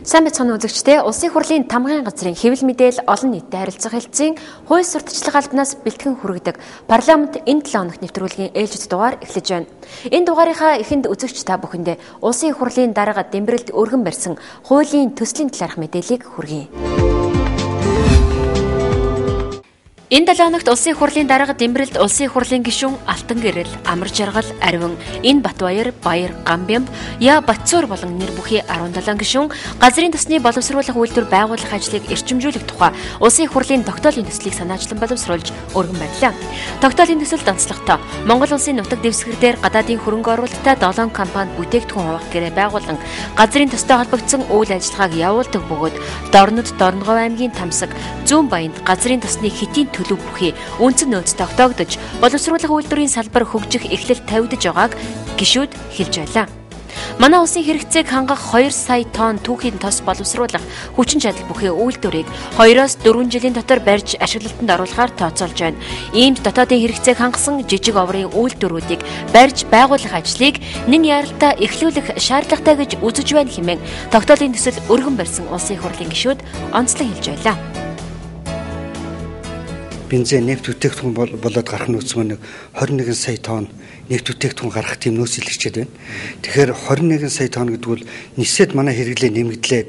Сайн байцгаана үзэгчдээ, Улсын хурлын тамгын газрын хэвлэл мэдээлэл олон нийтэд харилцах хэлтсийн хууль сурталчлага албанаас бэлтгэн хүргэдэг парламент энэ 7 хоногт нэвтрүүлгийн ээлжит дугаар эхлэж байна. Энэ дугаарынхаа эхэнд үзэгч та бүхэндээ Улсын хурлын дарга Дэмбэрэлд өргөн барьсан хуулийн төслийн талаарх мэдээллийг хүргье. Энэ 7 хоногт Улсын хурлын дарга Дэмбэрэлд Улсын хурлын гишүүн Алтан Гэрэл, Амар Жаргал, Ариван, Энэ Батбаяр, Баяр, Гамбямб, Я Батцуур болон нэр бүхий 17 гишүүн газрын тосны боловсруулах үйлдвэр байгуулах ажлыг эрчимжүүлэх тухай Улсын хурлын тогтоолын төслийг санаачлан боловсруулж өргөн барьлаа. Тогтоолын төсөлд онцлогтой Монгол улсын нутаг дэвсгэр дээр гадаадын хөрөнгө оруулалттай 7 компанид бүтээгдэхүүн хуваах гэрээ байгуулан газрын тостой холбогдсон үйл ажиллагааг явуулдаг бөгөөд Дорнод, Дорногов аймгийн Тамсаг, Зүүн Баянд газрын тосны хэтийн төлөв бүхий үндсэн нөөц тогтоогдож боловсруулах үйлдвэрийн салбар хөгжих эхлэл тавигдаж байгааг гишүүд хэлж байлаа. Манай улсын хэрэгцээг хангах 2 сая тонн түүхийн тос боловсруулах хүчин чадал бүхий үйлдвэрийг 2-4 жилийн дотор барьж ашиглалтанд оруулахаар тооцоолж байна. Иймд дотоодын хэрэгцээг хангасан жижиг оврын үйлдвэрүүдийг барьж байгуулах ажлыг нэн яралтай эхлүүлэх шаардлагатай гэж үзэж байна хэмээн тогтоолын төсөл өргөн барьсан Улсын хурлын гишүүд онцлон хэлж байлаа. Бензин нефть бүтээгдэхүүн болоод гарах нөөц маань 21 сая тонн нефть бүтээгдэхүүн гаргах тийм нөөц илэрчээд байна. Тэгэхээр 21 сая тонн гэдэг бол нисээд манай хэрэглээ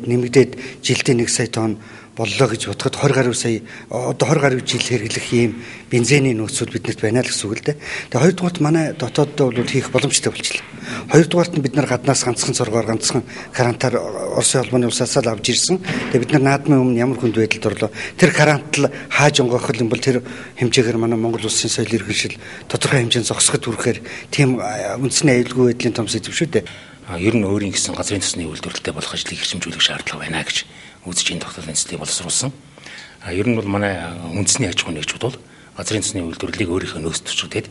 нэмэгдээд жилдээ 1 сая тонн боллоо гэж бодоход 20 гаруй сая одоо 20 гаруй жил хэрэглэх ийм бензиний нөөцүүд биднэрт байна л гэсэн үг л дээ. Тэгээ хоёрдугаарт манай дотооддоо бол хийх боломжтой болчихлоо. Хоёрдугаарт нь бид нар гаднаас ганцхан цоргоор ганцхан карантаар Оросын холбооны улсаас л авч ирсэн. Тэгээ бид нар наадмын өмнө ямар хүнд байдалд орлоо. Тэр карантал хааж онгоохол юм бол тэр хэмжээгээр манай Монгол улсын соёл иргэншил тодорхой хэмжээнд зогсоход хүрэхээр тийм үндэсний аюулгүй байдлын том сэдэв шүү дээ. Ер нь өөрийн гэсэн газрын тосны үйлдвэрлэлтэй болох ажлыг эрчимжүүлэх шаардлага байна гэж үзэж энэ тогтоолын төслийг боловсруулсан. Ер нь бол манай үндэсний аж ахуйн нэгжүүд бол газрын тосны үйлдвэрлэлийг өөрийнхөө нөөц тушигдээд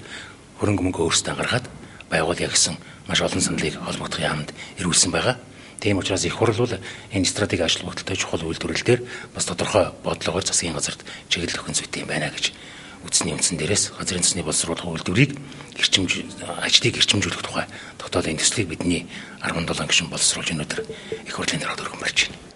хөрөнгө мөнгө өөрсдөө гаргаад байгуулъя гэсэн маш олон саналыг холбогдох яамд ирүүлсэн байгаа. Тийм учраас их хурл бол энэ стратеги ажил бодолтой чухал үйлдвэрлэл дээр бас тодорхой бодлогоор засгийн газарт чиглэл өгөх зүйтэй юм байна гэж үзсний үндсэн дээрээс газрын тосны боловсруулах үйлдвэрийг ажлыг эрчимжүүлэх тухай тогтоолын төслийг бидний 17 гишүүн боловсруулж өнөөдөр их хурлын даргад өргөн барьж байна.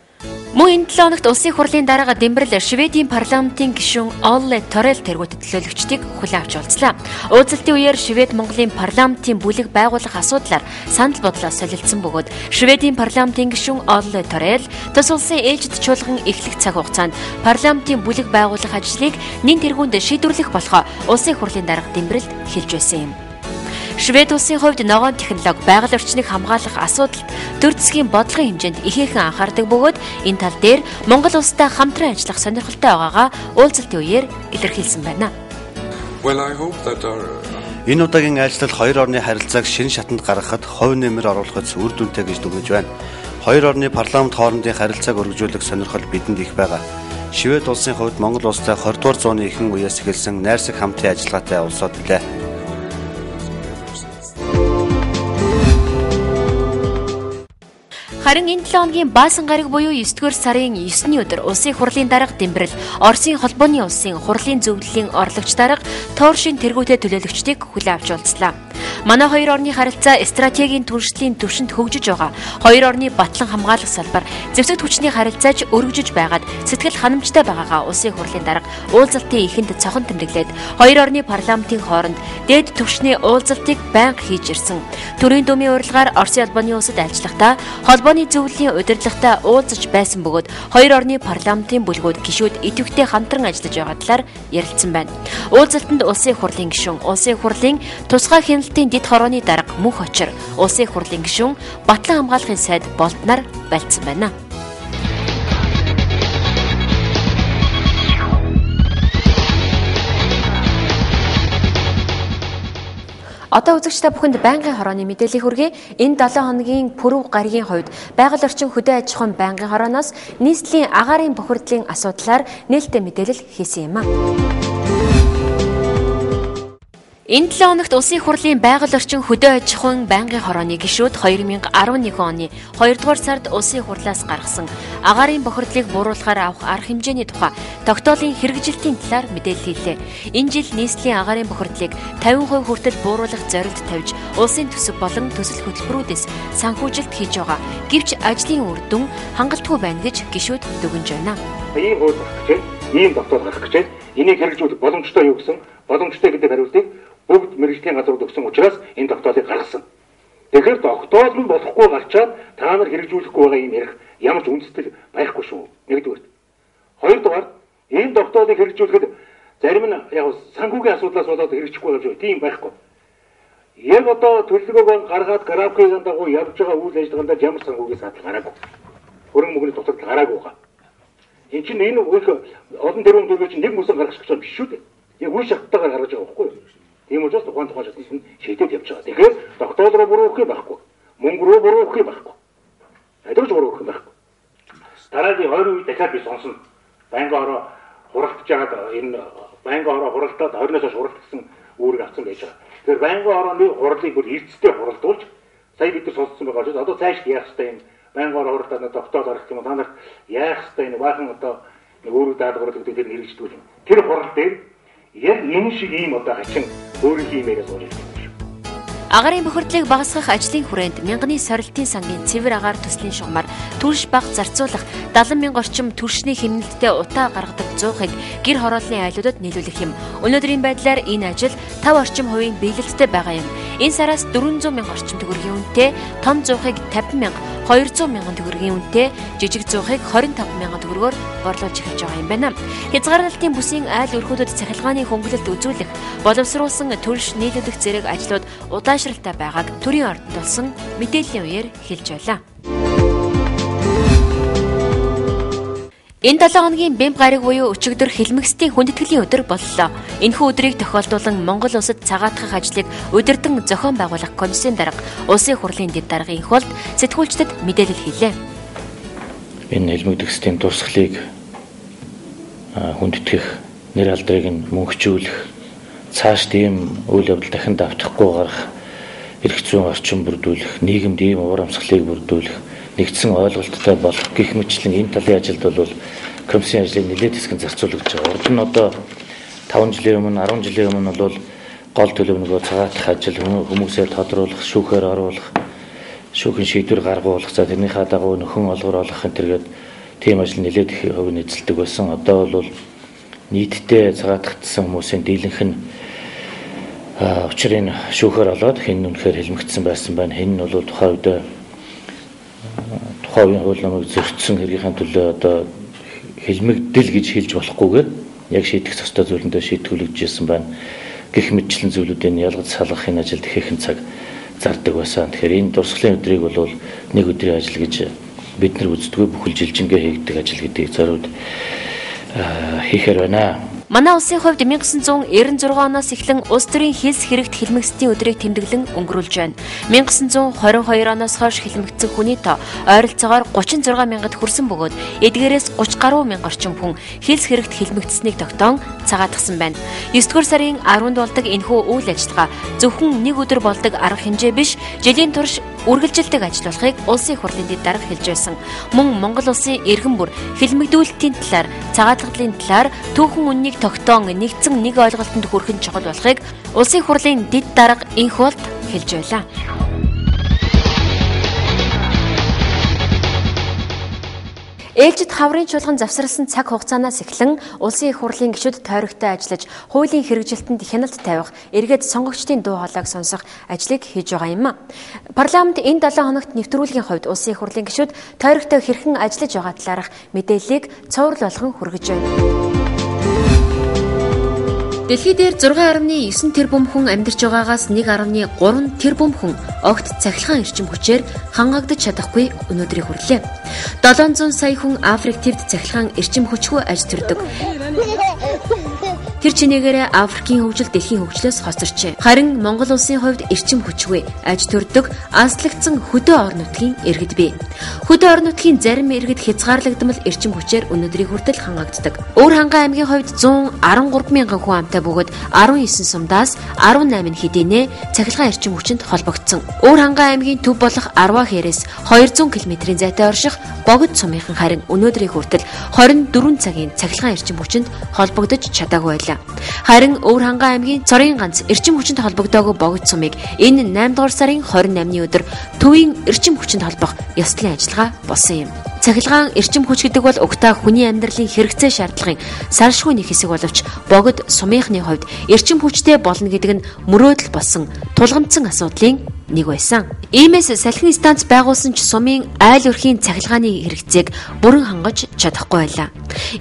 Мөн энэ 7 хоногт Улсын хурлын дарга Дэмбэрэл Шведийн парламентын гишүүн Олле Торел тэргүүтэд төлөөлөгчдийг хүлээн авч уулзлаа. Уулзалтын үеэр Швед Монголын парламентын бүлэг байгуулах асуудлаар санал бодлоо солилцсон бөгөөд Шведийн парламентын гишүүн Олле Торел тус улсын ээлжид чуулган эхлэх цаг хугацаанд парламентын бүлэг байгуулах ажлыг нэн тэргуунд шийдвэрлэх болохоо Улсын хурлын дарга Дэмбэрэлд хэлж байсан юм. Швед улсын хувьд ногоон технологи, байгаль орчныг хамгаалах асуудалд төр засгийн бодлогын хэмжээнд ихээхэн анхаардаг бөгөөд энэ тал дээр Монгол улстай хамтран ажиллах сонирхолтой байгаагаа уулзалтын үеэр илэрхийлсэн байна. Энэ удаагийн айлчлал хоёр орны харилцааг шинэ шатанд гаргахад хувь нэмэр оруулахад үр дүнтэй гэж дүгнэж байна. Хоёр орны парламент хоорондын харилцааг өргөжүүлэх сонирхол бидэнд их байгаа. Швед улсын хувьд Монгол улстай 20 дугаар зууны ихэнх үеэс эхэлсэн найрсаг хамтын ажиллагаатай улсууд билээ. Харин энэ 7 хоногийн Баасан гараг буюу 9-р сарын 9-ний өдөр Улсын хурлын дарга Дэмбэрэл Оросын холбооны улсын хурлын зөвлөлийн орлогч дарга Торшин тэргүүтэй төлөөлөгчдийг хүлээн авч уулзлаа. Манай хоёр орны харилцаа стратегийн түншлэлийн түвшинд хөгжиж байгаа. Хоёр орны батлан хамгаалах салбар зэвсэгт хүчний харилцаач өргөжиж байгаад сэтгэл ханамжтай байгаагаа Улсын хурлын дарга уулзалтын эхэнд цохон тэмдэглээд хоёр орны парламентын хооронд дээд түвшний уулзалтыг байнга хийж ирсэн. Төрийн думын урилгаар Оросын холбооны улсад ажиллахдаа холбооны зөвлөлийн удирдлагатай уулзаж байсан бөгөөд хоёр орны парламентын бүлгүүд гишүүд идэвхтэй хамтран ажиллаж байгаа талаар ярилцсан байна. Уулзалтанд Улсын хурлын гишүүн, Улсын хурлын тусгай хяналтын дэд хорооны дарга Мөнх Очир, Улсын хурлын гишүүн Батлан хамгаалахын сайд Болднаар байлцсан байна. Одоо үзэгч та бүхэнд байнгын хорооны мэдээллийг хүргэе. Энэ 7 хоногийн пүрэв гарагийн хувьд байгаль орчин хөдөө аж ахуйн байнгын хорооноос нийслэлийн агаарын бохирдлын асуудлаар нээлттэй мэдээлэл хийсэн юм а. Энэ 7 хоногт Улсын их хурлын байгаль орчин хөдөө аж ахуйн байнгын хорооны гишүүд 2011 оны 2 дугаар сард Улсын их хурлаас гаргасан агаарын бохирдлыг бууруулахаар авах арга хэмжээний тухай тогтоолын хэрэгжилтийн талаар мэдээлэл хийлээ. Энэ жил нийслэлийн агаарын бохирдлыг 50% хүртэл бууруулах зорилт тавьж улсын төсөв болон төсөл хөтөлбөрүүдээс санхүүжилт хийж байгаа. Гэвч ажлын үр дүн хангалтгүй байна гэж гишүүд дүгнж байна. Ийм хууль гарах гэж, ийм тогтоол гарах гэж, энийг хэрэгжүүлэх боломжтой юу гэсэн боломжтой гэдэг хариултыг бүгд мэргэжлийн газрууд өгсөн учраас энэ тогтоолыг гаргасан. Тэгэхээр тогтоол нь болохгүй гарчаад та нар хэрэгжүүлэхгүй байгаа юм ярих ямар ч үндэстэл байхгүй шүү. Нэгдүгээр. Хоёрдугаар, энэ тогтоолыг хэрэгжүүлэхэд зарим нь яг санхүүгийн асуудлаас болоод хэрэгжихгүй байгаа юм. Тийм байхгүй. Яг одоо төлөвлөгөөгөө гаргаад графикийн дагуу явж байгаа үйл ажиллагаанд ямар санхүүгийн асуудал гараагүй. Хөрөнгө мөнгөний дутагдал гараагүй байгаа. Энэ чинь энэ их олон тэрбум төгрөгийг чинь нэг мөсөн гаргах гэж биш шүү дээ. Яг үе шаттайгаар гаргаж байгаа байхгүй юу? Тийм учраас тухайн шатнд нь шийдээд явж байгаа. Тэгэхээр тогтоол руу буруу өгөх юм байхгүй. Мөнгө рүү буруу өгөх юм байхгүй. Аль ч буруу өгөх юм байхгүй. Дараагийн 20 үе дахиад би сонсно. Байнгын ороо хуралдаж байгаад энэ байнгын ороо хуралдаад 20-оос хойш хуралдсан үүрэг авсан байж байгаа. Тэгэхээр байнгын орооны хурлыг бүр эрдэстэй хуралдуулж сая бид нар сонссон байгаа учраас одоо цааш яах ёстой юм байнгын ороо хуралдаад тогтоол гаргах юм та нарт яах ёстой энэ баахан одоо нэг үүрэг даалгавар гэдэг тэр хэрэгждэг юм. Тэр хурал дээр яг энэ шиг ийм одоо хачин өөрийнхөө имээрээ сууж ирдэг юм шүү. Агаарын бохирдлыг багасгах ажлын хүрээнд мянганы сорилтын сангийн цэвэр агаар төслийн шугамар төрш баг зарцуулах 70 мянга орчим төршний хэмнэлттэй утаа гаргадаг зуухыг гэр хорооллын айлуудад нийлүүлэх юм. Өнөөдрийн байдлаар энэ ажил 5 орчим хувийн биелэлттэй байгаа юм. Энэ сараас 400 мянга орчим төгрөгийн үнэтэй том зуухыг 50 мянга, 200 мянган төгрөгийн үнэтэй жижиг зуухыг 25 мянган төгрөгөөр борлуулж эхэлж байгаа юм байна. Хязгаарлалтын бүсийн айл өрхүүдэд цахилгааны хөнгөлөлт үзүүлэх, боловсруулсан төрш нийлүүлэх зэрэг ажлууд удаашралтай байгааг төрийн ордонд болсон мэдээллийн үеэр хэлж байлаа. Энэ 7 хоногийн бэмб гараг буюу өчигдөр хэлмэгсдийн хүндэтгэлийн өдөр боллоо. Энэхүү өдрийг тохиолдуулан Монгол улсад цагаатгах ажлыг удирдан зохион байгуулах комиссийн дарга Улсын хурлын дэд дарга Инхолд сэтгүүлчдэд мэдээлэл хийлээ. Энэ хэлмэгдэгсдийн дурсгалыг хүндэтгэх, нэр алдрыг нь мөнхжүүлэх, цааш тийм үйл явдал дахин давтахгүй гарах, эрх зүйн орчин бүрдүүлэх, нийгэмд ийм уур амьсгалыг бүрдүүлэх, нэгдсэн ойлголттой болох гэх мэтчлэн энэ талын ажилд бол комиссийн ажлыг нэлээд хэсгэн зарцуулагдж байгаа. Урд нь одоо 5 жилийн өмнө, 10 жилийн өмнө бол гол төлөв нөгөө цагаатах ажил, хүмүүсээ тодруулах, шүүхээр оруулах, шүүхэн шийдвэр гаргуулах, за тэрнийхээ дагуу нөхөн олгор олгох энэ төргээд тийм ажил нэлээд их хувь нь эзэлдэг байсан. Одоо бол нийтдээ цагаатгдсан хүмүүсийн дийлэнх нь учрын шүүхээр олоод хэн нь үнэхээр хэлмэгдсэн байсан байна. Хэн нь бол тухайн үедээ тухайн үеийн хууль номыг зөрчсөн хэргийнхээ төлөө одоо хэлмэгдэл гэж хэлж болохгүйгээр яг шийдэх ёстой зүйлэндээ шийтгүүлэгдэжсэн байна. Гэх мэтчлэн зүйлүүдийг ялгаж салгахын ажилд ихэнх цаг зардаг байсан. Тэгэхээр энэ дурсгалын өдрийг бол нэг өдрийн ажил гэж бид нар үздэггүй, бүхэл жилжингээ хийгддэг ажил гэдгийг зориуд хийхээр байна. Манай улсын хувьд 1996 оноос эхлэн улс төрийн хилс хэрэгт хэлмэгсдийн өдрийг тэмдэглэн өнгөрүүлж байна. 1922 оноос хойш хэлмэгдсэн хүний тоо ойролцоогоор 36 мянгад хүрсэн бөгөөд эдгээрээс 30 гаруй мянга орчим хүн хилс хэрэгт хэлмэгдсэнийг тогтоон цагаатгсан байна. 9 дугаар сарын 10-нд болдог энэхүү үйл ажиллагаа зөвхөн нэг өдөр болдог арга хэмжээ биш, жилийн турш үргэлжилдэг ажил болохыг Улсын их хурлын дэд дарга хэлж байсан. Мөн Монгол улсын иргэн бүр хэлмэгдүүлэлтийн талаар, цагаатгалын талаар түүхэн үннийг тогтоон нэгдсэн нэг ойлголтод хүрэх нь чухал болохыг Улсын их хурлын дэд дарга Инхолд хэлж байлаа. Ээлжид хаврын чуулган завсарласан цаг хугацаанаас эхлэн Улсын их хурлын гишүүд тойрогтой ажиллаж, хуулийн хэрэгжилтэнд хяналт тавих, эргээд сонгогчдын дуу хоолойг сонсох ажлыг хийж байгаа юм. Парламент энэ 7 хоногт нэвтрүүлгийн хувьд Улсын их хурлын гишүүд тойрогтой хэрхэн ажиллаж байгаа талаарх мэдээллийг цуврал болгон хүргэж байна. Дэлхий дээр 6.9 тэрбум хүн амьдарч байгаагаас 1.3 тэрбум хүн огт цахилгаан эрчим хүчээр хангагдаж чадахгүй өнөөдрийг хүрлээ. 700 сая хүн Африк твд цахилгаан эрчим хүчгүй аж төрдөг. Тэр чинээгээр Африкийн хөгжил дэлхийн хөгжлөөс хоцорчээ. Харин Монгол улсын хувьд эрчим хүчгүй, аж төрдөг, азлагдсан хөдөө орон нутгийн иргэд бий. Хөдөө орон нутгийн зарим иргэд хязгаарлагдмал эрчим хүчээр өнөөдрийг хүртэл хангагддаг. Өвөр Хангай аймгийн хувьд 113 мянган хүн амтай бөгөөд 19 сумдаас 18 нь хэдийнэ цахилгаан эрчим хүчинд холбогдсон. Өвөр Хангай аймгийн төв болох Арва хээрээс 200 км-ийн зайтай орших Богд сумынхан харин өнөөдрийг хүртэл 24 цагийн цахилгаан эрчим хүчинд холбогдож чадаагүй байлаа. Харин Өвөр Хангай аймгийн цорын ганц эрчим хүчинд холбогдоогүй Богд сумыг энэ 8 дугаар сарын 28-ны өдөр төвийн эрчим хүчинд холбох ёслолын ажиллагаа болсон юм. Цахилгаан эрчим хүч гэдэг бол угтаа хүний амьдралын хэрэгцээ шаардлагын салшгүй нэг хэсэг боловч Богд сумынхны хувьд эрчим хүчтэй болно гэдэг нь мөрөөдөл болсон тулгамдсан асуудлын нэг байсан. Иймээс салхин станц байгуулсан ч сумын айл өрхийн цахилгааны хэрэгцээг бүрэн хангаж чадахгүй байлаа.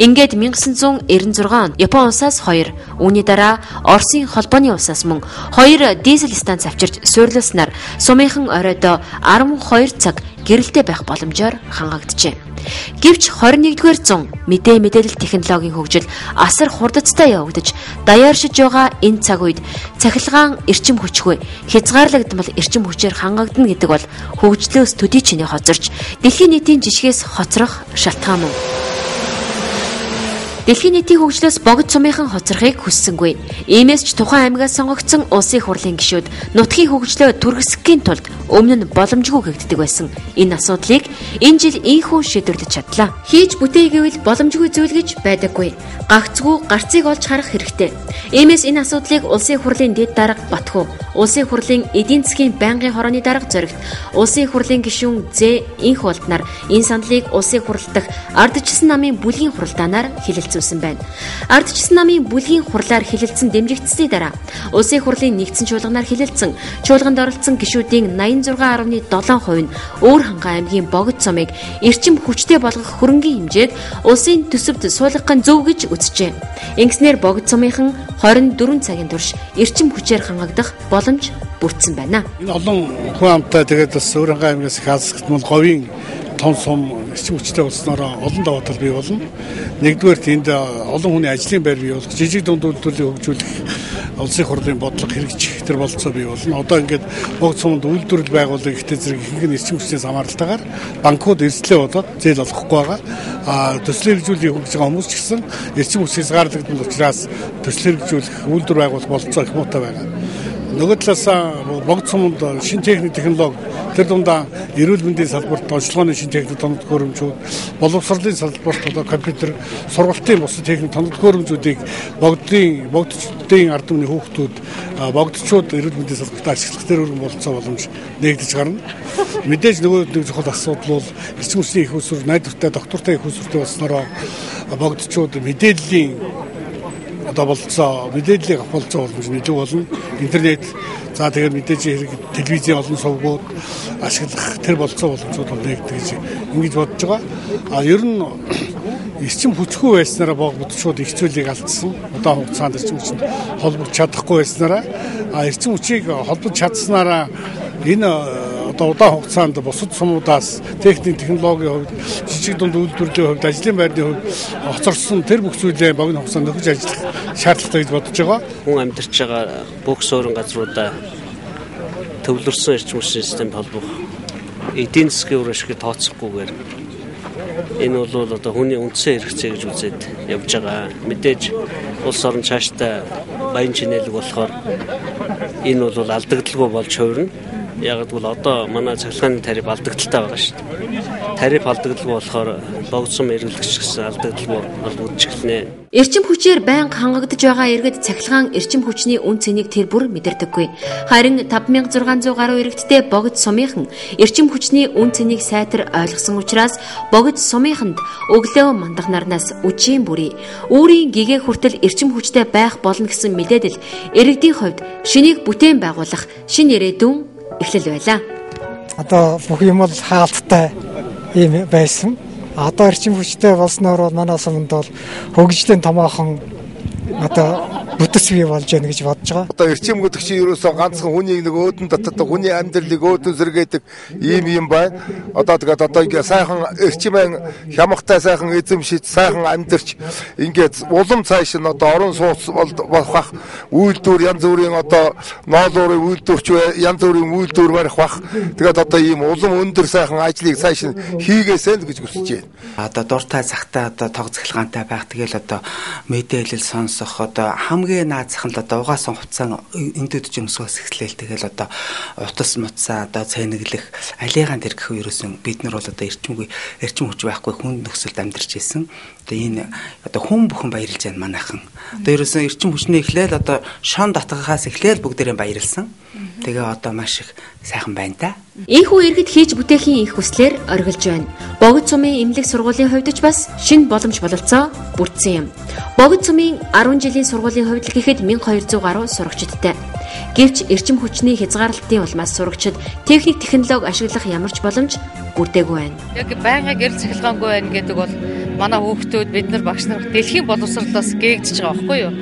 Ингээд 1996 онд Япон улсаас 2, үүний дараа Оросын холбооны улсаас мөн 2 дизель станц авчирч суйрлуулснаар сумынхан оройдоо 12 цаг гэрэлтэй байх боломжоор хангагджээ. Гэвч 21-р зуун мэдээлэл технологийн хөгжил асар хурдацтай явагдаж даяаршиж байгаа энэ цаг үед цахилгаан эрчим хүчгүй хязгаарлагдмал эрчим хүчээр хангагдана гэдэг бол хөгжлөөс төдий чинээ хоцорч дэлхийн нийтийн жишгээс хоцрох шалтгаан мөн. Дэлхийн нийтийн хөгжлөөс Богд сумынхан хоцрохыг хүссэнгүй. Иймээс ч тухайн аймгаас сонгогдсон улсын хурлын гишүүд нутгийн хөгжлөө түргэсгэхийн тулд өмнө нь боломжгүй гэгддэг байсан. Энэ асуудлыг энэ жил ийнхүү шийдвэрлэж чадлаа. Хийж бүтээе гэвэл боломжгүй зүйл гэж байдаггүй. Гагцгүй гарцыг олж харах хэрэгтэй. Иймээс энэ асуудлыг улсын хурлын дэд дарга Батхүү, улсын хурлын эдийн засгийн байнгын хорооны дарга Зоригт, улсын хурлын гишүүн Зэ инх болднаар энэ саналыг улсын хурал дахь ардчилсан намын бүлгийн хуралдаанаар хэлэлцүүлсэн байна. Ардчилсан намын бүлгийн хурлаар хэлэлцсэн дэмжигдсэний дараа улсын хурлын нэгдсэн чуулганаар хэлэлцсэн чуулганд оролцсон гишүүдийн 86.7% нь Өвөр Хангай аймгийн Богд сумыг эрчим хүчтэй болгох хөрөнгийн хэмжээг улсын төсөвт суулгах нь зөв гэж үзжээ. Ингэснээр Богд сумынхан 24 цагийн турш эрчим хүчээр хангагдах боломж бүрдсэн байна. Энэ олон хүн амтай тэгээд бас Өвөр Хангай аймгаас их алсгтмал говийн том сум эрчим хүчтэй болсноороо олон даваа тал бий болно. Нэгдүгээрт энд олон хүний ажлын байр бий болох, жижиг дунд үйлдвэрлэлийг хөгжүүлэх улсын хурлын бодлого хэрэгжих тэр бололцоо бий болно. Одоо ингээд Богд суманд үйлдвэрлэл байгуулах ихтэй зэрэг ихэнх нь эрчим хүчнээс хамааралтайгаар банкуд эрсдлээ бодоод зээл олгохгүй байгаа. Төсөл хэрэгжүүлэх хөгжиж байгаа хүмүүс ч гэсэн эрчим хүч хязгаарлагдсан учраас төсөл хэрэгжүүлэх, үйлдвэр байгуулах бололцоо их муутай байгаа. Нөгөө талаас Богд суманд шинэ техник технологи тэр дундаа эрүүл мэндийн салбарт онцлогооны шинэ техник тоног төхөөрөмжүүд, боловсролын салбарт одоо компьютер, сургалтын бусад техник тоног төхөөрөмжүүдийг богдчдын ард түмний хүүхдүүд, богдчууд эрүүл мэндийн салбарт ашиглах тэр өргөн бололцоо боломж нэгдэж гарна. Мэдээж нөгөө нэг чухал асуудал бол эрчим хүчний их усүр, найдвартай, доктортой их усүртэй болсноороо богдчууд мэдээллийн одоо бололцоо, мэдээллийг авах бололцоо боломж илүү болно. Интернет, за тэгээд мэдээж хэрэг телевизийн олон сувгууд ашиглах тэр бололцоо боломжууд бол нэгдэг гэж ингэж бодож байгаа. А ер нь эрчим хүчгүй байснараа богдчууд их зүйлийг алдсан. Удаан хугацаанд эрчим хүчинд холбогдож чадахгүй байснараа эрчим хүчийг холбож чадсанараа энэ одоо удаан хугацаанд бусад сумуудаас техник технологийн хувьд, жижиг дунд үйлдвэрлэлийн хувьд, ажлын байрны хувьд хоцорсон тэр бүх зүйлээ богино хугацаанд нөхөж ажиллах шаардлагатай гэж бодож байгаа. Хүн амьдарч байгаа бүх суурин газруудаа төвлөрсөн эрчим хүчний системд холбох эдийн засгийн үр ашиг тооцохгүйгээр энэ бол одоо хүний үндсэн хэрэгцээ гэж үзээд явж байгаа. Мэдээж улс орон цаашдаа баян чинээлэг болохоор энэ бол алдагдaltaгүй болж хувирна. Яг гэвэл одоо манай цахилгааны тариф алдагдaltaй байгаа шүү дээ. Тариф алдагдaltaй болохоор Богд сум эргэлгч гэсэн алдагдaltaй холбогдож эхэлнэ. Эрчим хүчээр байнга хангагдаж байгаа иргэд цахилгаан эрчим хүчний үн цэнийг тэр бүр мэдэрдэггүй. Харин 5600 гаруй иргэдтэй Богд сумынхан эрчим хүчний үн цэнийг сайтар ойлгосон учраас Богд сумынханд өглөө мандах нарнаас үжийн бүрий үүрийн гэгээ хүртэл эрчим хүчтэй байх болно гэсэн мэдээлэл иргэдийн хувьд шинийг бүтээн байгуулах шинэ ирээдүйн эхлэл байлаа. Одоо бүх юм бол хаалттай ийм байсан. Одоо эрчим хүчтэй болсноор бол манай суманд бол хөгжлийн томоохон одоо бүтэц бий болж байна гэж бодож байгаа. Одоо эрчим гэдэг чинь ерөөсөө ганцхан хүний нэг өөдөн дотоод хүний амьдралыг өөдөн сэргээдэг ийм юм байна. Одоо тэгээд одоо ингээ сайхан эрчим хямхтай сайхан эзэмшиж сайхан амьдарч ингээд улам цааш нь одоо орон сууц болох бах, үйлдвэр янз бүрийн одоо ноолуурын үйлдвэрч янз бүрийн үйлдвэр барих бах. Тэгээд одоо ийм улам өндөр сайхан ажлыг цааш нь хийгээсэй л гэж хүсэж байна. Одоо дуртай цагтаа одоо тог цахилгаантай байх, тэгэл одоо мэдээлэл сонсох, одоо хамгийн наазах нь одоо угаасан хувцас энд өдөж өмсгөөс эхлээл тэгэл одоо утас муцаа одоо цайнаглах алигаан тэр гэх ерөөсөн бид нар бол одоо эрчим хүч байхгүй хүн нөхцөлд амьдарч ирсэн. Одоо энэ одоо хүн бүхэн баярлж байна манайхан. Одоо ерөөсөн эрчим хүчний эхлээл одоо шон татгахаас эхлээл бүгдээрээ баярлсан. Тэгээ одоо маш их сайхан байна та. Ийхүү иргэд хийж бүтээхийн их хүслээр оргилж байна. Богд сумын эмнэлэг сургуулийн хувьд ч бас шинэ боломж бололцоо бүрдсэн юм. Богд сумын 10 жилийн сургуулийн хувьд л гэхэд 1200 гаруй сурагчидтай. Гэвч эрчим хүчний хязгаарлалтын улмаас сурагчид техник технологи ашиглах ямар ч боломж бүрдээгүй байна. Яг байнга гэрэл цахилгаангүй байна гэдэг бол манай хүүхдүүд бид нар багш нар дэлхийн боловсролоос гээгдэж байгаа байхгүй юу?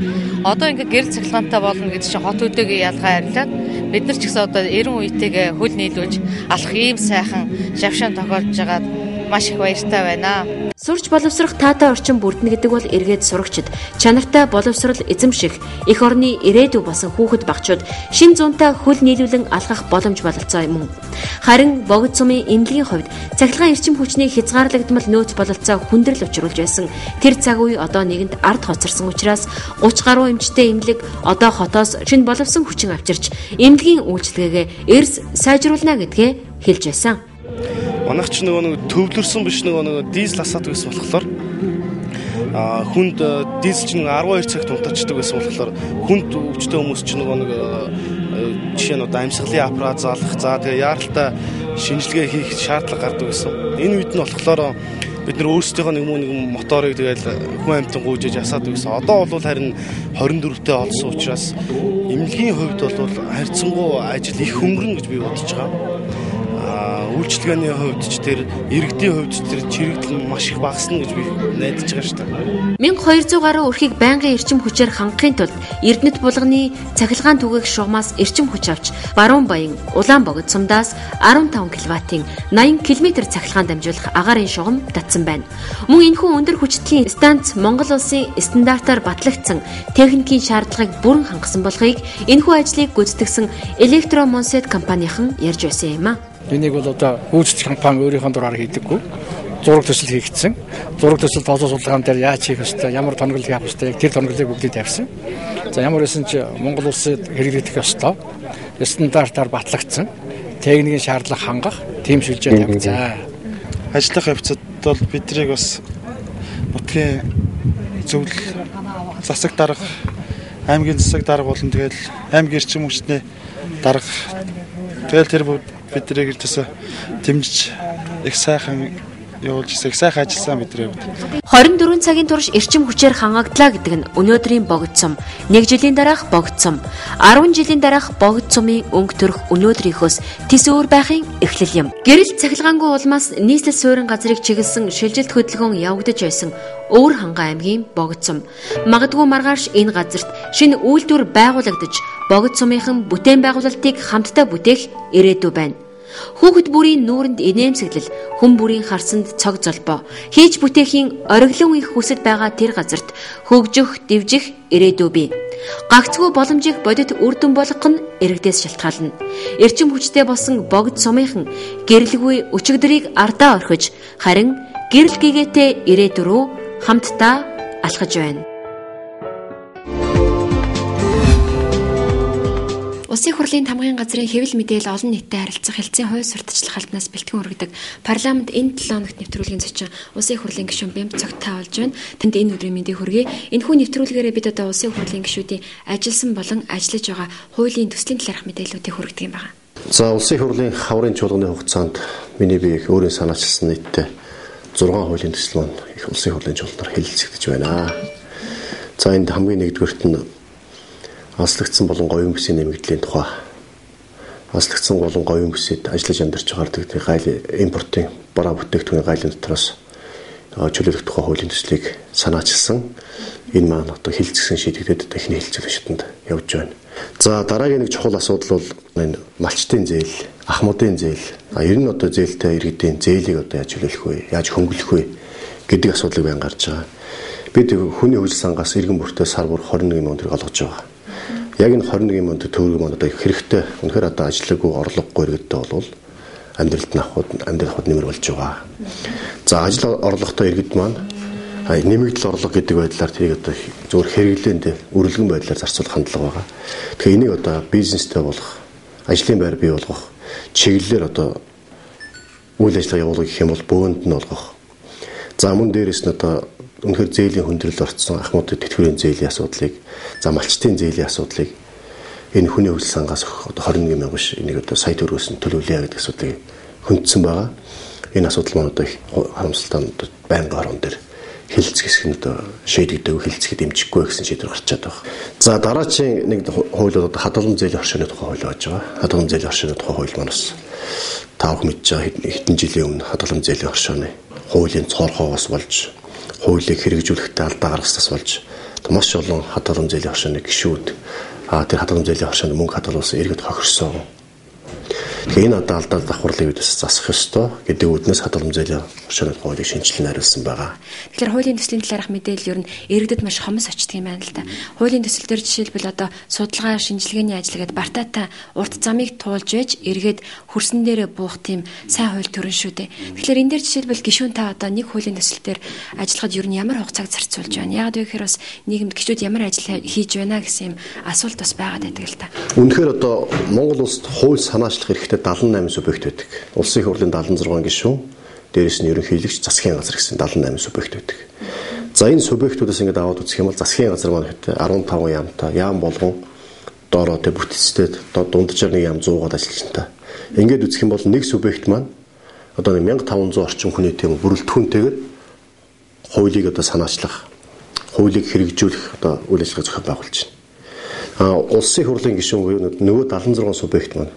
Одоо ингээ гэрэл цахилгаантай болно гэдэг чинь хот өдөөгийн ялгаа арилаад бид нар ч гэсэн одоо 90 үетэйгээ хөл нийлүүлж алах ийм сайхан шавшаан тохиолдож байгаад маш их баяртай байна. Сурч боловсрох таатай орчин бүрдэнэ гэдэг бол эргээд сурагчид чанартай боловсрол эзэмших, эх орны ирээдүй болсон хүүхэд багчууд шин зунтай хөл нийлүүлэн алхах боломж бололцоо юм. Харин Богд сумын эмнэлгийн хувьд цахилгаан эрчим хүчний хязгаарлагдмал нөөц бололцоо хүндрэл учруулж байсан. Тэр цаг үе одоо нэгэнт ард хоцорсон учраас 30 гаруй эмчтэй эмнэлэг одоо хотоос шинэ боловсон хүчин авчирч эмнэлгийн үйлчилгээгээ эрс сайжруулна гэдгээ хэлж байсан. Манайх ч нөгөө нэг төвлөрсөн биш нөгөө дизель асаадаг байсан болохоор хүнд дизель чинь 12 цагт унтаачдаг байсан болохоор хүнд өвчтөе хүмүүс чинь нөгөө нэг жишээ нь одоо амьсгалын аппарат залах, за тэгээ яаралтай шинжилгээ хийх шаардлага гардаг байсан. Энэ үед нь болохоор бид нар өөрсдийнхөө нэг моторыг тэгэл хүн амьтан гүйжээж асаадаг байсан. Одоо бол харин 24-тэй олсон учраас эмнэлгийн хувьд бол харьцангуй ажил их хөнгөрнө гэж би бодож байгаа. Үйлчилгээний хувьд ч тэр иргэдийн хувьд ч тэр чирэгдэл нь маш их багасна гэж би найдаж байгаа шүү дээ. 1200 гаруй өрхийг байнгын эрчим хүчээр хангахын тулд Эрдэнэт булганы цахилгаан түгээх шугамаас эрчим хүч авч Баруун Баян, Улаан Богд сумдаас 15 кВт-ийн 80 км цахилгаан дамжуулах агаарын шугам татсан байна. Мөн энэхүү өндөр хүчтэйн станц Монгол улсын стандартаар батлагдсан техникийн шаардлагыг бүрэн хангасан болохыг энэхүү ажлыг гүйцэтгэсэн Электромонсет компанийнхан ярьж байсан юм а. Энийг бол одоо гүйцэтгэх компани өөрийнхөө дураар хийдэггүй. Зураг төсөл хийгдсэн. Зураг төсөл тооцоо судалгаан дээр яаж хийх ёстой, ямар тоноглол хийх ёстой, яг тэр тоноглолыг бүгдийг тавьсан. За ямар байсан ч Монгол улсад хэрэглэгдэх ёстой стандартаар батлагдсан техникийн шаардлага хангах тийм шилжээ тавьсан. Ажиллах явцад бол бидрийг бас нутгийн зөвлөл засаг дарга, аймгийн засаг дарга болон тэгэл аймгийн эрчим хүчний дарга тэгэл тэр бидрийг иржсэн дэмжиж их сайхан явуулж их сайхан ажилласан бидний хувьд. 24 цагийн турш эрчим хүчээр хангагдлаа гэдэг нь өнөөдрийн Богд сум, 1 жилийн дараах Богд сум, 10 жилийн дараах Богд сумын өнгө төрх өнөөдрийнхөөс тис өөр байхын эхлэл юм. Гэрэл цахилгаангүй улмаас нийслэл суурин газрыг чиглэсэн шилжилт хөдөлгөөн явагдаж байсан Өвөр Хангай аймгийн Богд сум. Магадгүй маргааш энэ газарт шинэ үйлдвэр байгуулагдаж Богд сумынхан бүтээн байгуулалтыг хамтдаа бүтээх ирээдүй байна. Хүүхэд бүрийн нүүрэнд инээмсэглэл, хүн бүрийн харсанд цог золбоо, хийж бүтээхийн ориглон их хүсэл байгаа тэр газарт хөгжих, дэвжих ирээдүй бий. Гагцгүй боломжийг бодит үр дүн болгох нь иргэдээс шалтгаална. Эрчим хүчтэй болсон Богд сумынхан гэрэлгүй өчигдрийг ардаа орхиж, харин гэрэл гэгээтэй ирээдүй рүү хамтдаа алхаж байна. Улсын хурлын тамгын газрын хэвлэл мэдээлэл олон нийтэд харилцах хэлтсийн хууль сурталчлах албанаас бэлтгэн хүргэдэг парламент энэ 7 хоногт нэвтрүүлгийн зочин Улсын хурлын гишүүн Бямба Цогтой болж байна. Танд энэ өдрийн мэндийг хүргэе. Энэхүү нэвтрүүлгээрээ бид одоо Улсын хурлын гишүүдийн ажилласан болон ажиллаж байгаа хуулийн төслийн талаарх мэдээллүүдийг хүргэдэг юм байна. За Улсын хурлын хаврын чуулганы хугацаанд миний бие их өөрийн санаачилсан нийтдээ 6 хуулийн төсөл маань их Улсын хурлын чуулганаар хэлэлцэгдэж байна. За энд хамгийн нэгдүгээрт нь аслагдсан болон говийн бүсийн нэмэгдлийн тухай. Аслагдсан болон говийн бүсэд ажиллаж амьдарч байгаа тэдний гайл импортын бараа бүтээгдэхүүний гайлын дотроос чөлөөлөх тухай хуулийн төслийг санаачилсан. Энэ маань одоо хилцгсэн шийдэгдээд одоо эхний хилцүүлэх шатанд явж байна. За дараагийн нэг чухал асуудал бол энэ малчдын зээл, ахмадын зээл, ер нь одоо зээлтэй иргэдийн зээлийг одоо яаж чөлөөлөх вэ, яаж хөнгөлөх вэ гэдэг асуудлыг байн гарч байгаа. Бид хүний хөгжил сангаас иргэн бүртээ сар бүр 21 мянган төгрөг олгож байгаа. Яг энэ 21 мянган төгрөг маань одоо хэрэгтэй. Үнэхээр одоо ажиллаггүй, орлогогүй иргэдтэй бол амьдралд нь авахд нэмэр болж байгаа. За ажил орлоготой иргэд маань нэмэгдэл орлого гэдэг байдлаар тэрийг одоо зөвхөн хэрэглээнд үрэлгэн байдлаар зарцуулах хандлага байгаа. Тэгэхээр энийг одоо бизнестэй болох, ажлын байр бий болгох чиглэлээр одоо үйл ажиллагаа явуулах гэх юм бол бөөнд нь олгох. За мөн дээрээс нь одоо үнэхээр зээлийн хүндрэл орцсон ахмадын тэтгэврийн зээлийн асуудлыг, за малчдын зээлийн асуудлыг энэ хүний хөгжил сангаас өгөх одоо 21 мянган биш энийг одоо сая төгрөгөөс нь төлөвлөе гэдэг асуудлыг хөндсөн байгаа. Энэ асуудал маань одоо их харамсалтай нь байнгын хорон дээр хилцэх хэсэг нь одоо шийдэгдэв, хилцэхэд дэмжихгүй гэсэн шийдвэр гарчаад байгаа. За дараачийн нэг хууль бол одоо хадгаламж зээлийн оршооны тухай хууль байж байгаа. Хадгаламж зээлийн оршооны тухай хууль маань бас та бүхэн мэдж байгаа хэдэн жилийн өмнө хадгаламж зээлийн оршооны хуулийн цоорхоогоос болж хуулийг хэрэгжүүлэхдээ алдаа гаргаснаас болж маш олон хадгаламж зээлийн оршооны гишүүд тэр хадгаламж зээлийн оршоонд мөнгө хадгалуулсан иргэд хохирсон. Тэгэхээр энэ одоо алдаа давхарлыг бид бас засах ёстой гэдэг үүднээс хадгаламж зээлийн оршооны хуулийг шинжилэн хариулсан байгаа. Тэгэхээр хуулийн төслийн талаарх мэдээлэл ер нь иргэдэд маш хомс очдөг юм байна л да. Хуулийн төсөл дээр жишээлбэл одоо судалгаа шинжилгээний ажил гээд бартаатай урт замыг туулж байж эргээд хөрсөн дээрээ буух тийм сайн хууль төрөн шүү дээ. Тэгэхээр энэ дээр жишээлбэл гишүүн та одоо нэг хуулийн төсөл дээр ажиллахад ер нь ямар хугацааг зарцуулж байна? Яагаад вэ гэхээр бас нийгэмд гишүүд ямар ажил хийж байна гэсэн юм асуулт бас байгаад байдаг л та. Үнэхээр одоо Монгол улсад хууль санаачлах эрхтэй 78 субъект байдаг. Улсын их хурлын 76 гишүүн, дээрээс нь ерөнхийлөгч, засгийн газар гэсэн 78 субъект байдаг. За энэ субъектүүдээс ингээд аваад үзэх юм бол засгийн газар маань хэд 15 яамтай, яам болгон доороо тэ бүтцтэй дунджаар нэг яам 100-аад ажилчтай. Ингээд үзэх юм бол нэг субъект маань одоо 1500 орчим хүний тийм бүрэлдэхүүнтэйгээр хуулийг одоо санаачлах, хуулийг хэрэгжүүлэх одоо үйл ажиллагаа зохион байгуулж байна. Улсын их хурлын гишүүн буюу нөгөө 76 субъект маань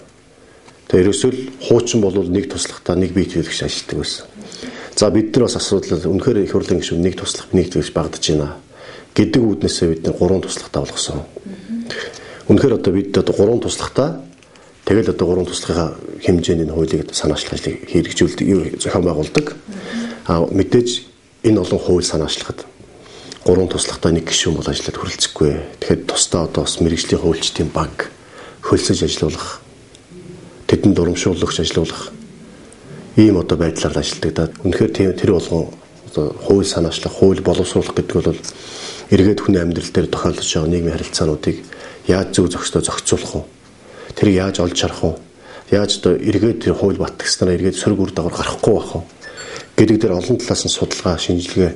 тэгээ ерөөсөө л хуучин бол нэг туслахтаа нэг бие төлөвлөгч ажилладаг байсан. За бид нар бас асуудал үнэхээр их хурлын гишүүн нэг туслах нэг төлөвлөгч багадж байна гэдэг үүднээсээ бид нар 3 туслахтаа болгосон. Үнэхээр одоо бид одоо 3 туслахтаа тэгэл одоо 3 туслахынхаа хэмжээнд энэ хуулийг санаачлах ажлыг хэрэгжүүлдэг, зохион байгуулдаг. Мэдээж энэ олон хууль санаачлахад 3 туслахтаа нэг гишүүн бол ажиллаад хүрэлцэхгүй. Тэгэхээр тусдаа одоо бас мэргэжлийн хуульчдын баг хөлсөж ажиллуулах, тэдэнд урамшуулагч ажиллуулах ийм одоо байдлаар ажилладаг да. Үнэхээр тийм тэр болгон одоо хууль санаачлах, хууль боловсруулах гэдэг бол эргээд хүний амьдрал дээр тохиолдож байгаа нийгмийн харилцаануудыг яаж зөв зохистой зохицуулах вэ? Тэрийг яаж олж харах вэ? Яаж одоо эргээд тэр хууль батгснараа эргээд сөрөг үр дагавар гарахгүй байх вэ гэдэг дээр олон талаас нь судалгаа, шинжилгээ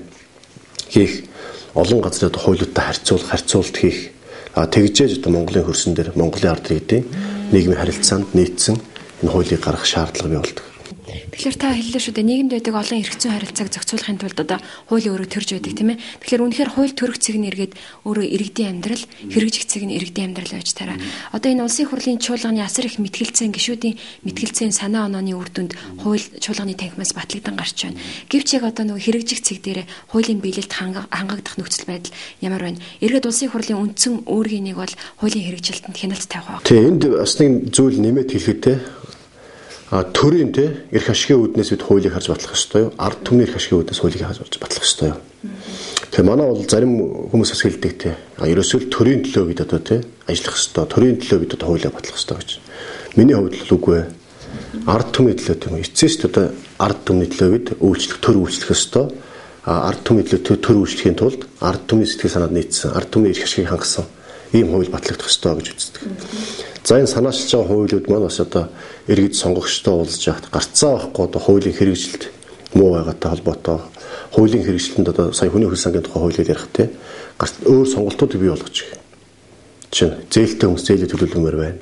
хийх, олон газрын одоо хуулиудтай харьцуулах, харьцуулт хийх. Тэгжээж одоо Монголын хөрсөн дээр Монголын ард иргэдийн нийгмийн харилцаанд нийцсэн энэ хуулийг гаргах шаардлага бий болдог. Тэгэхээр та хэллээ шүү дээ. Нийгэмд байдаг олон эрх зүйн харилцааг зохицуулахын тулд одоо хуулийн өрөө төрж байдаг тийм ээ. Тэгэхээр үнэхээр хууль төрөх цэг нь эргээд өөрөө иргэдийн амьдрал, хэрэгжих цэг нь иргэдийн амьдрал байж таараа. Одоо энэ улсын хурлын чуулганы асар их мэтгэлцэн гишүүдийн мэтгэлцэн санаа онооны үр дүнд хууль чуулганы танхимаас батлагдан гарч байна. Гэвч яг одоо нөгөө хэрэгжих цэг дээр хуулийн биелэлд хангагдах нөхцөл байдал ямар байна? Эргээд улсын хурлын үндсэн үүргийн нэг бол хуулийн хэрэгжилтэнд хяналт тавих байх. Тийм, энд бас нэг зүйл нэмээд хэлэхэд төрийн те эрх ашигын үүднээс бид хуулийг харж батлах ёстой юу? Ард түмний эрх ашигын үүднээс хуулийг харж батлах ёстой юу? Тэгэхээр манай бол зарим хүмүүс бас хэлдэг те. Ерөөсөө л төрийн төлөө бид одоо те ажиллах ёстой. Төрийн төлөө бид одоо хуулиа батлах ёстой гэж. Миний хувьд л үгүй ээ. Ард түмний төлөө тийм үү? Эцэст одоо ард түмний төлөө бид үйлчлэх, төр үйлчлэх ёстой. Ард түмний төлөө төр үйлчлэхийн тулд ард түмний сэтгэл санаанд нийцсэн, ард түмний эрх ашигыг хангасан ийм хууль батлагдах ёстой гэж үздэг. За энэ санаачилж байгаа хуулиуд маань бас одоо иргэд сонгогчтой уулзж байхад гарцаа байхгүй одоо хуулийн хэрэгжилт муу байгаатай холбоотой хуулийн хэрэгжилтэнд одоо сая хүний хөлс сангийн тухай хуулийг ярих те өөр сонголтуудыг бий болгож байгаа. Жишээ нь зээлтэй хүмүүс зээлээ төлөвлөмөр байна.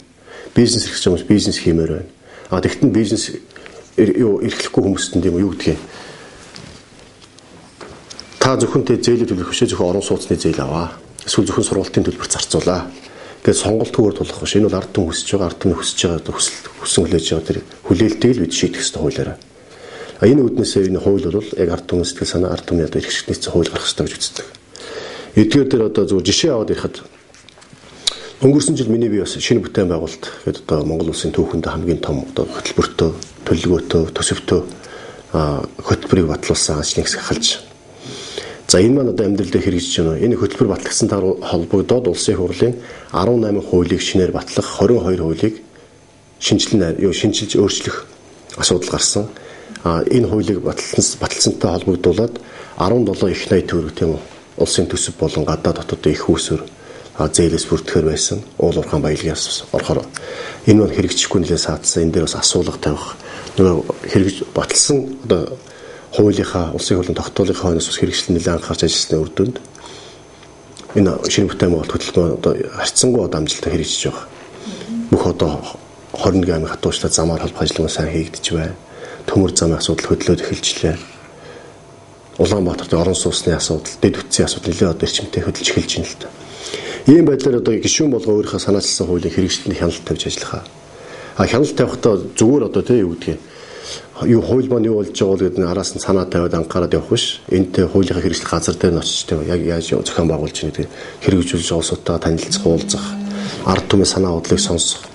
Бизнес эрхлэж хүмүүс бизнес хиймээр байна. А тэгтэн бизнес юу эрхлэхгүй хүмүүст нь тийм үү юу гэдгийг та зөвхөн тэ зээлээ төлөх биш зөвхөн орон сууцны зээл аваа. Эсвэл зөвхөн сургалтын төлбөр зарцуулаа. Тэгээд сонголтгүйгээр тулах биш. Энэ бол ард түмэн хүсэж байгаа, ард түмний хүсэж байгаа хүсэл хүсэн хүлээж байгаа тэр хүлээлтийг л бид шийдэх ёстой хуулиараа. Энэ үүднээсээ энэ хууль бол яг ард түмний сэтгэл санаа, ард түмний одоо эрх нэгдсэн хууль гарах ёстой гэж үздэг. Эдгээр дээр одоо зөв жишээ аваад ярихад өнгөрсөн жил миний бие бас шинэ бүтээн байгуулалт гэдэг одоо Монгол улсын түүхэнд хамгийн том одоо хөтөлбөртөө, төлөвлөгөөтөө, төсөвтөө хөтөлбөрийг батлуулсан ажлын хэсэг халж. За энэ маань одоо амьдрал дээр хэрэгжиж байна. Энэ хөтөлбөр батлагдсантай холбогдоод улсын хурлын 18 хуулийг шинээр батлах, 22 хуулийг шинчилж өөрчлөх асуудал гарсан. Энэ хуулийг баталсантай холбогдуулаад 17 их 80 төгрөг тийм үү улсын төсөв болон гадаад хотуудын их үүсвэр зээлээс бүртгэхэр байсан. Уул уурхайн баялагаас орохоор энэ маань хэрэгжихгүй нэлээд саадсан. Энэ дээр бас асуулга тавих. Нөгөө хэрэгж баталсан одоо хуулийнхаа улсын хурлын тогтоолын хойноос бас хэрэгжил нэлээд анхаарч ажилласны үр дүнд энэ шинэ бүтээн байгуулалт хөтөлбөр одоо харьцангуй одоо амжилттай хэрэгжиж байгаа. Бүх одоо 21 аймаг хатуучлаа замаар холбох ажил маань сайн хийгдэж байна. Төмөр замын асуудал хөдлөөд эхэлжлээ. Улаанбаатарт орон сууцны асуудал, дэд бүтцийн асуудал нэлээд одоо эрчимтэй хөдөлж эхэлж байна л та. Ийм байдлаар одоо гишүүн болго өөрийнхөө санаачилсан хуулийг хэрэгжилтэнд хяналт тавьж ажиллах. Хяналт тавихдаа зүгээр одоо тий юу гэдгийг юу хууль маань юу болж байгаа бол гэдэг нь араас нь санаа тавиад анхаарад явах биш. Энтэй хуулийнхаа хэрэгжил газар дээр нь очиж тийм яг яаж зохион байгуулж байна гэдэг хэрэгжүүлж улсуудтай танилцах, уулзах, ард түмний санаа бодлыг сонсох.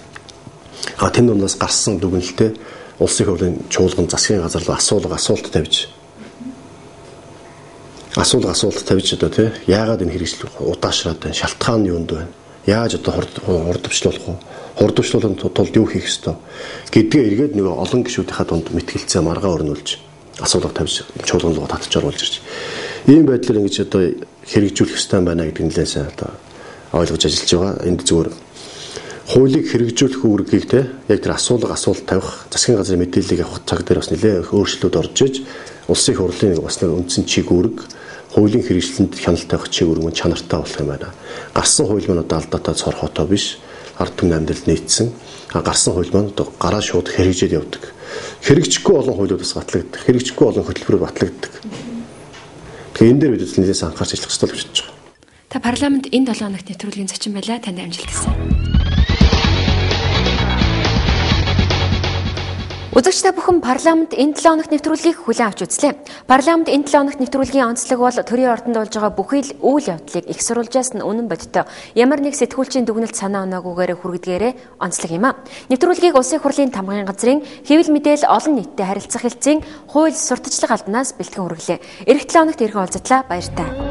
Тэн дундаас гарсан дүгнэлтээ улсын хурлын чуулган засгийн газар руу асуулт тавьж асуулт тавьж одоо тий яагаад энэ хэрэгжил удаашраад байна? Шалтгаан нь юунд байна? Яаж одоо хурдвчлуулах вэ? Хурдвчлуулахын тулд юу хийх ёстой гэдгээ эргээд нөгөө олон гишүүдийнхаа дунд мэтгэлцээ маргаа өрнүүлж асуулга тавьж чуулган руу татж оруулж ирж. Ийм байдлаар ингэж одоо хэрэгжүүлэх ёстой байна гэдэг нэлээд сайн одоо ойлгож ажиллаж байгаа. Энд зүгээр хуулийг хэрэгжүүлэх үүргийг те яг тэр асуулт тавих засгийн газрын мэдээллийг авах цаг дээр бас нэлээд өөрчлөлт орж иж улсын хурлын бас нэг үндсэн чиг үүрэг хуулийн хэрэгжилтэнд хяналт тавих чиг үүрэг нь чанартай болох юм байна. Гарсан хууль маань одоо алдаатай цорхоотой биш. Ард түмний амьдралд нийцсэн. Гарсан хууль маань одоо гараа шууд хэрэгжээд явдаг. Хэрэгжихгүй олон хуулиуд бас батлагддаг. Хэрэгжихгүй олон хөтөлбөрөөр батлагддаг. Тэгэхээр энэ дээр бид нэлээд анхаарч ажиллах ёстой л гэж бодож байгаа. Та парламент энэ 7 хоногт нэвтрүүлгийн зочин байлаа. Танд амжилт хүсье. Үзэгч та бүхэн парламент энэ 7 хоногт нэвтрүүлгийг хүлээн авч үзлээ. Парламент энэ 7 хоногт нэвтрүүлгийн онцлог бол төрийн ордонд болж байгаа бүхий л үйл явдлыг их сурвалжаас нь үнэн бодиттой ямар нэг сэтгүүлчийн дүгнэлт санаа оноогүйгээр хүргэдгээрээ онцлог юм а. Нэвтрүүлгийг Улсын хурлын тамгын газрын хэвлэл мэдээлэл олон нийттэй харилцах хэлтсийн хууль сурталчлага албанаас бэлтгэн хүргэлээ. Ирэх 7 хоногт иргэн уулзтлаа. Баяртай.